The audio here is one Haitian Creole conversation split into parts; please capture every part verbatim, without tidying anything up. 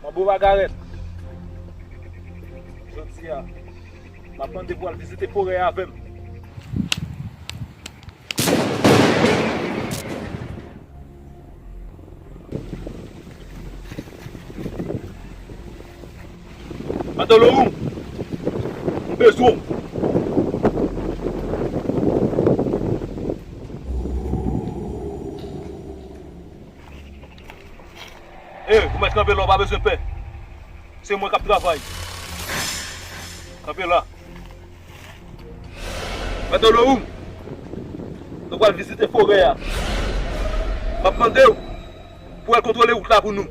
Bravo Magarèt. Jodi a, m ap mande pou w al vizite forè a avè m. Madan Lowou, m bezwen w. E, ou mèt kanpe la, ou pa bezwen pè. Se mwen k ap travay. Kanpe la. Madan Lowou, nou pral vizite forè a. M ap mande w pou w al kontwole wout la pou nou.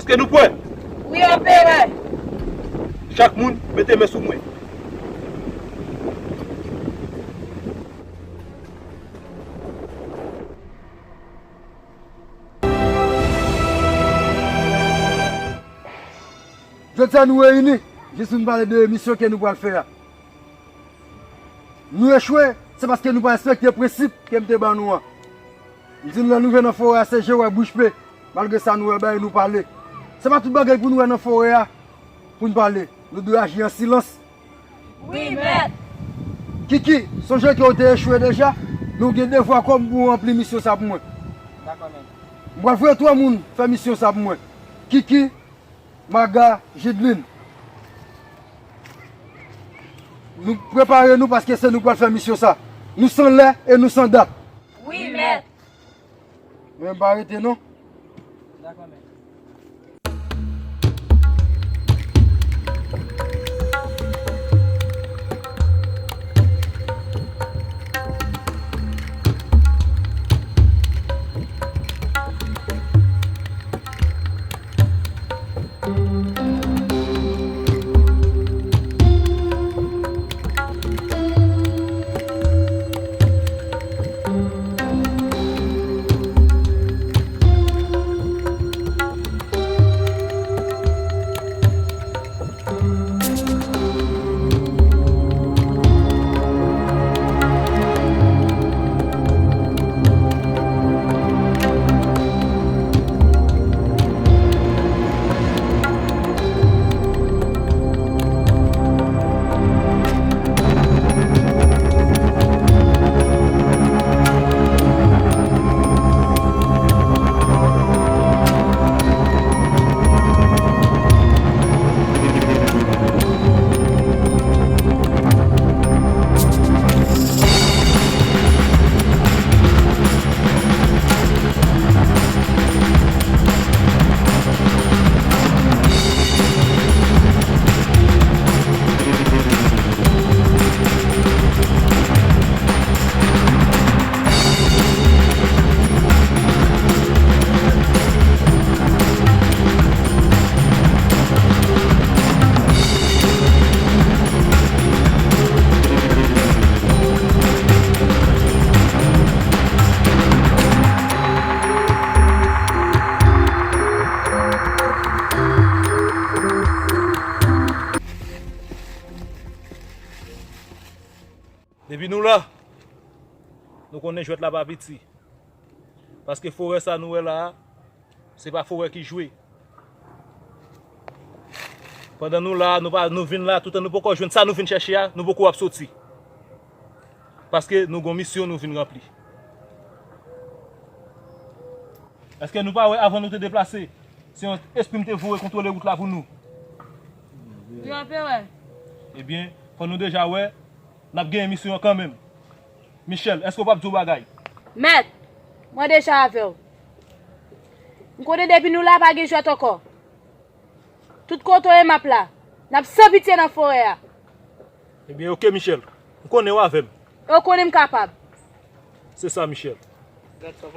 Èske nou prè? Wi, anperè. Chak moun, mete men sou mwen. Jodi a nou reyini jis pou n pale de misyon ke nou pral fè a. Nou echwe, se paske nou pa respekte prensip ke m te ban nou an. M di nou lè nou rive nan forè a, se je wè bouch pe. Malgre sa, nou wè bagay nou pale. Se pa tout bagay pou nou wè nan forè a pou n pale. Nou dwe aji an silans. Wi, mèt. Kiki, sonje ke w te echwe deja, men w gen devwa kòm pou w ranpli misyon sa pou mwen. Dakò, mèt. M pral voye twa moun fè misyon sa pou mwen. Kiki, Maga, Jidlin. Nou prepare nou paske se nou pral fè misyon sa. Nou san lè e nou san dat. Wi, mèt. Men m pa rete non. Dakò, mèt. Depi nou la, nou konnen jwèt la pa piti. Paske forè sa nou wè la a, se pa forè ki jwe. Pandan nou la a, nou pa, nou vin la a, toutan nou poko jwenn sa nou vin chèche a, nou poko ap soti. Paske nou gon misyon nou vin ranpli. Èske nou pa wè avan nou te deplase, se yon espri m te voye kontwole wout la pou nou? Wi, anperè. Ebyen, fò nou deja wè, n ap genyen misyon an kanmenm. Michel, èske w p ap di yon bagay? Mèt, mwen deja avè w. M konnen depi nou la, pa gen jwèt ankò. Tout kote w ye, m ap la. N ap san pitye nan forè a. Ebyen, oke, Michel. M konnen w avè m. E w konnen m kapab. Se sa, Michel.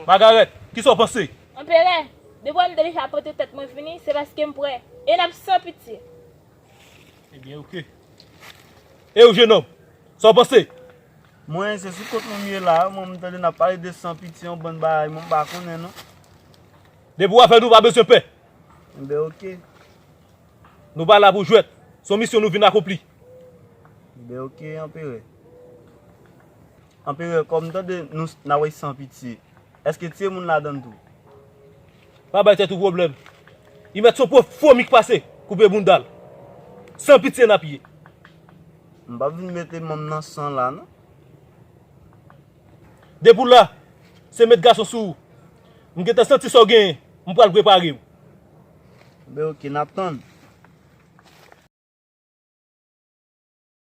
Magarèt, kisa w panse? Anperè, depi w wè m deja pote tèt mwen vini, se paske m prè. E n ap san pitye. Ebyen, oke. E ou, jenòm, sa w panse? Mwen, se sou kont mwen m ye la, mwen, m tande n ap pale de san pitye, yon bann bagay, mwen, m pa konnen, non. Depi w avè nou, pa bezwen pè. Enben, oke. Nou pa la pou jwèt. Se yon misyon nou vin akonpli. Enben, oke, anperè. Anperè, kòm m tande nou s- n a wè san pitye, èske tiye moun ladan l tou? Pa bay tèt ou pwoblèm. Li mèt se yon pwofo mi k pase koupe bounda l. San pitye n ap ye. M p ap vin mete manm nan san la non. Depi w la, se met gason sou ou. M gentan santi sa w genyen. M pral prepare w. Ben oke, n ap tann.